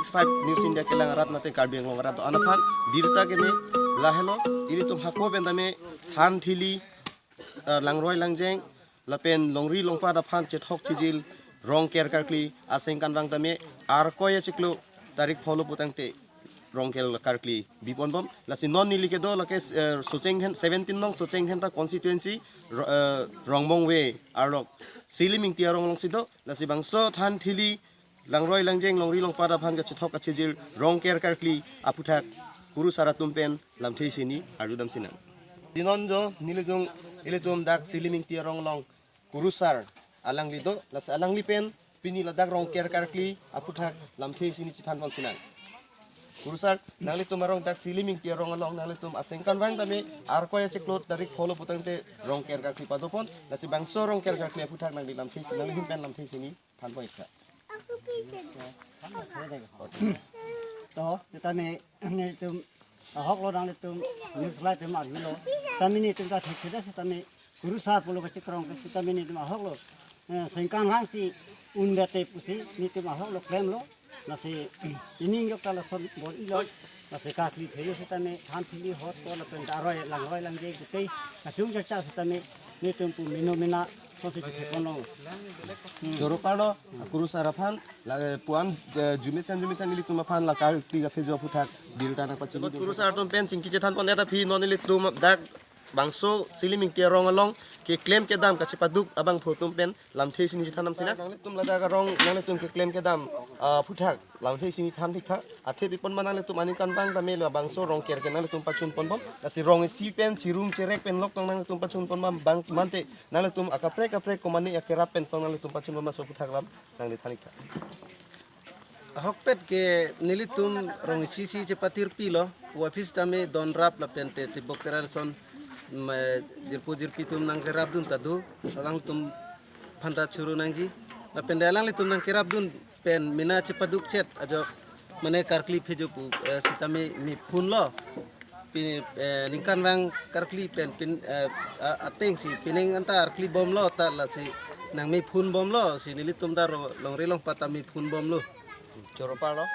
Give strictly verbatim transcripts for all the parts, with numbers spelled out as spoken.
Five News India kelang arat mate Karbi Anglong arat do-an aphan birta keme lahelo, ilitum hako pen tame than thili, eh, langroi langjeng lapen longri longpat aphan chethok chijil rong ker karkli asengkan vang tame Arkoi achiklo tarik pholo putangte rong ker karkli biponbom. Lasi non neli kedo lake, eh, Socheng Dhenta, seventeen nong Socheng Dhenta constituency, ro-, eh, Rongbongve arlok Silim Ingti arong alongsi do. Lasi bangso than thili langroi langjeng longri longpat aphan kachethok kachijil rong ker karkli aphuthak kurusar atum pen lamthe isi hini arjudam sinang. Dinon jo nelitum, ilitum dak Silim Ingti arong along kurusar alangli do, lasi alangli pen pini ladak rong ker karkli aphuthak lamthe isi hini chethanpon sinang. Kurusar, nanglitum arong dak Silim Ingti arong along nanglitum asengkan vang tame Arkoi achiklo tarik pholo putangte rong ker karkli padopon, lasi bangso rong ker karkli aphuthak nangli lamthe isi, nanglihum pen lamthe isi hini thanpon ik tha. To, sitame nelitum ahoklo, nanglitum news lai tum arjulo. Sitame nelitum ta thekthedet sitame kurusar pulo kachikrong ke sitame nelitum ahoklo. Eh, sengkan vangsi undet te pusi nelitum ahoklo klemlo. Lasi ining jok ta lason bor-ilo. Lasi karkli phelo sitame than thili hot ko lapen daroi langroi langjeng kutei kachung chacha sitame nelitum pu mino mina sonsi chethekponlo. Choro parlo, kurusar aphan, la, eh, puan, eh, jumesen jumesen ilitum aphan la karkli kaphejo aphuthak birta nangpachini. Kurusar atum pen chingki chethanpon-et aphi non ilitum dak bangso Silim Ingti arong along keklem kedam kachepaduk abangphu atum pen lamthe isi hini chethandam sinang. Nanglitum ladak arong nanglitum keklem kedam, ah, aphuthak lamthe isi hini than thik tha. Athe bipon ma nanglitum aningkan vang tame la bangso rong ker ke nanglitum pachunponbom. Lasi rong isi pen chirum cherek pen lok tong nanglitum pachunponbom, bang mante nanglitum akaprek kaprek komane akerap pen tong nanglitum pachunponbom, laso aphuthak lam nangli than ik tha. Ahokpet ke nelitum rong isi isi chepatirpilo, office tame donrap lapen te tibok teran son, mm, eh, jirpo jirpi atum nangkerapdun ta do, alangtum aphanta choro nangji. Lapen te alanglitum nangkerapdun pen mina chepaduk chet ajok mane karkli phejo pu, eh, sitame mephunlo. Pi-, eh, ningkan vang karkli pen pin, eh, a-, atengsi pining anta karkli bomlo ta lasi nangmephunbomlo, si nelitum ta ro-, longri longpat ta mephunbomlo. Choro parlo.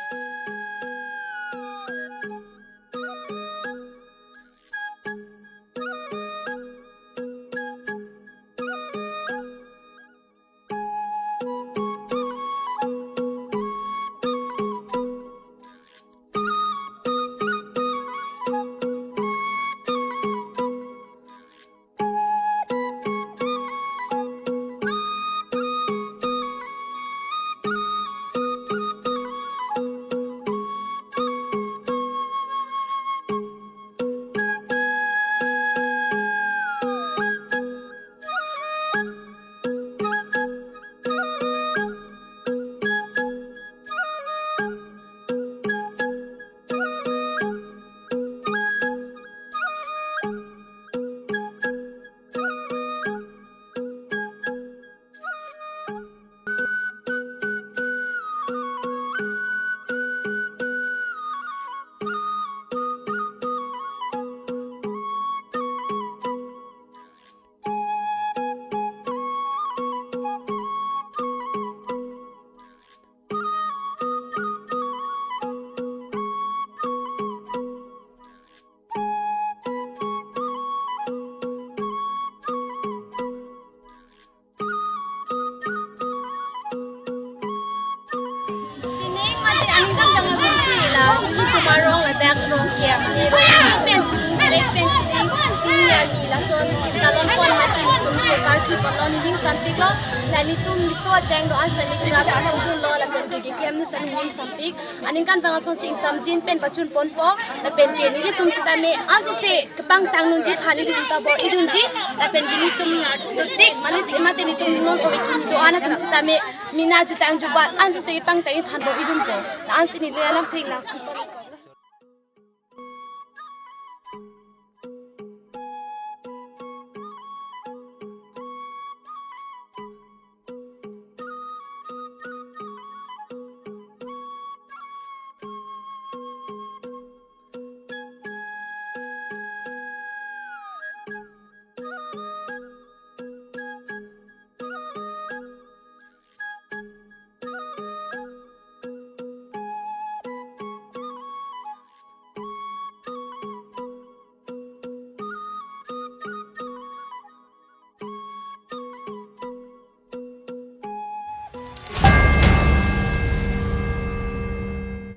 Pining mate aningkan tang asonsi la ilitum arong ladak rong ker, pen pen pen pini arni lason kalon pon mate ilitum ke karkli ponlo, nining sampiklo. La ilitum riso ateng do-an sitame chura ta pudunlo lapen ke keklem nu sitame nining sampik. Aningkan vang asonsi ingsamjin pen pachunponpo, lapen ke nelitum sitame ansose kepangtang nangji aphan nelitum ta bor-idunji, lapen ke nelitum dotik mane mate nelitum non ove kimi do-an atum sitame mina jutang jubat ansose kepangtang aphan bor-idunpo. La-ansi neli alam thenglang.